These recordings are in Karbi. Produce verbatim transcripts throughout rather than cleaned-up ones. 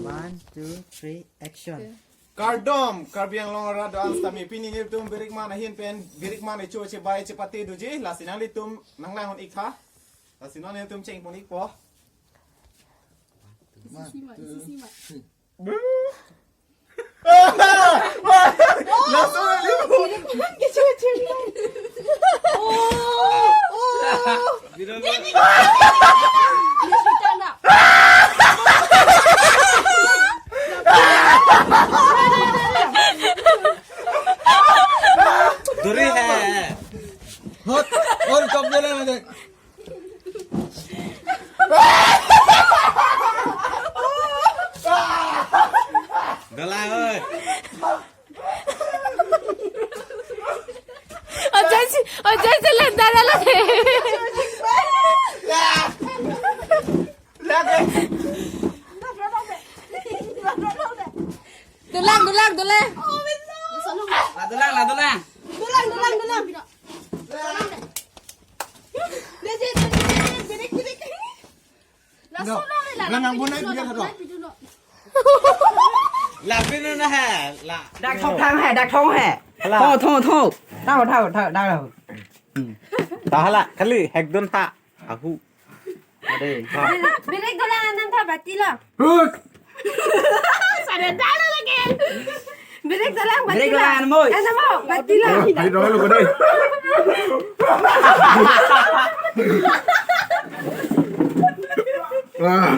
One, two, three, action. Kardom, Karbi Anglong arat do-an sitame, pini nelitum Birikman ahin pen Birikman echo chebai chepate doji, lasi nanglitum nanglang un-ik tha. Lasi non nelitum cheng pon-ikpo. Isi sima, isi sima. Langsung limu. Duri hai. Hot, hot, kap jala na dek. Dolang oi. Ojai si, ojai si lendar lagi. Lagi. Dolang, dolang, dolang. La dolang, la dolang. Dolang, dolang, dolang. Dede, dede, dede, dede, dede. No. Nang nang bunai biar hado. Lapin na hai, la. Dak thong thang hai, dak thong hai. Hala. Thong, thong, thong. Thao, thao, thao, thao. Hmm. Tahala, kali, hekdun tha. Ahu. Ade. Birek dolang anam tha bati lo. Hut. Sana dala lagi. Birek dolang bati lo. Birek dolang anam oi. Anam mo, bati lo. Oh, hai dolang lo ko dei. Ah.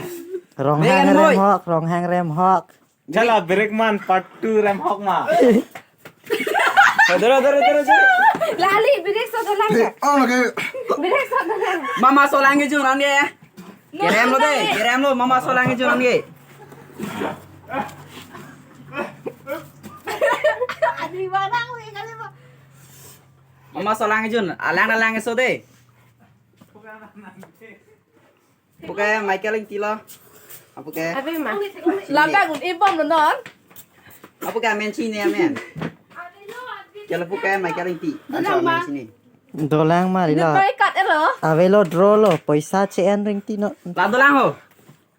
Ronghang Birek anam oi. Remhok, Ronghang remhok. Jala Birikman part two remhok ma. Doro, doro, doro, doro. Lali, birek so dolang ka? Oh, lagi. Birek so dolang. Mama solang ejun ange. No, kerem lo de, no. Kerem lo, mama solang ejun ange. Adi barang we kali ba. Mama solang ejun, alang alang eso de. Puke Michael Ingti lo. Apuke. Abi ma. Labang un ibom lo non. Apuke amen chini amen. Chalo puke Michael Ingti. Anso amen chini. Dolang ma rilo. Pai kat ero. Avelo draw lo. Poisa che-en ring ti non. La dolang ho.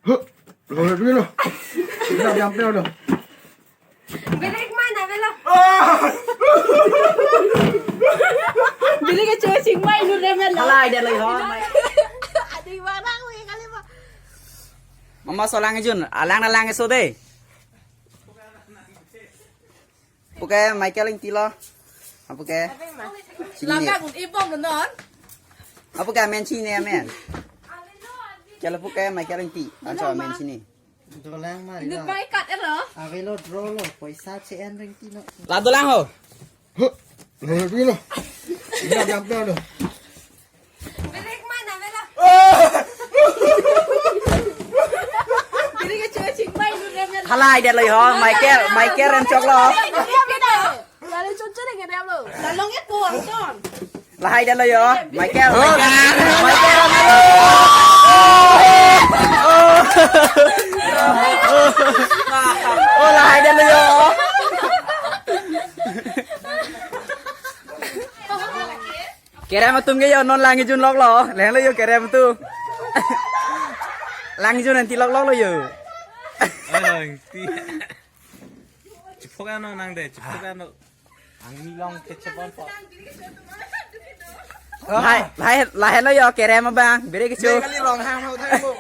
Huh. Lo lo lo. Ina jam pe lo. Birikman avelo. Birek kecho chingmai nu remen lo. Halai det lagi ho. Adi barang we kali ba. Mama solang ejun, alang alang eso de. Puke Michael Ingti lo. Apuke. Chini. Labang un ibom lo non. Apuke amen chini amen. Chalo puke Michael Ingti. Anso amen chini. Dolang ma rilo. Pai kat ero. Avelo draw lo, poisa che-en ring ti non. La dolang ho. Huh. Lo lo lo. Ina jam pe lo. Birikman avelo. Birek kecho chingmai nu remen lo. Halai det lagi ho, Michael, Michael rem chok lo. Lale chonchon ke dia lo. Lalong e por ton. Lahai det lo yo, Michael. Oh. Michael. Oh, lahai det lo yo. Kerem atum ke yo non lang ejun lok lo. Leng lo yo kerem atum. Lang ejun anti lok lok lo yo. Oh, anti. Chipok ano nang de, chipok ano. Ang nilong kechepon po. Lahai, lahai, lahai lo yo, kerem abang, birek kecho. Kali Ronghang ho thang mo.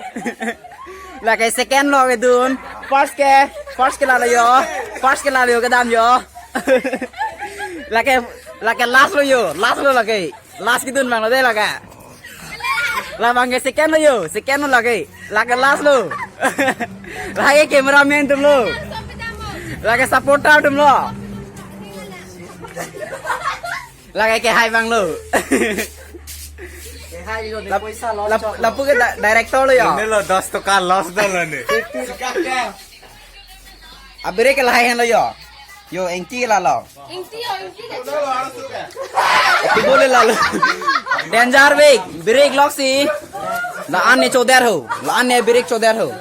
Lake second lo kedun. First ke, first ke lalo yo. First ke lalo yo kedam yo. Lake, lake last lo yo, last lo lake. Last kedun abang lo de lake. Labang ke second lo yo, second lo lake. Lake last lo. Lake cameraman atum lo. Lake supporter atum lo. Lake kehai abang lo. Kehai lo de. Lap-, poisa lo lap-, chok lo. Lapu ke da-, director lo yo. Ini lo dos toka loss do lo ne. Abirek ke lahai henlo yo. Yo, Ingti ke lalo. Ingti yo, Ingti ke. Ati bole lalo. Danger birek, birek loksi. La-an ne choder ho. La-an ne birek choder ho.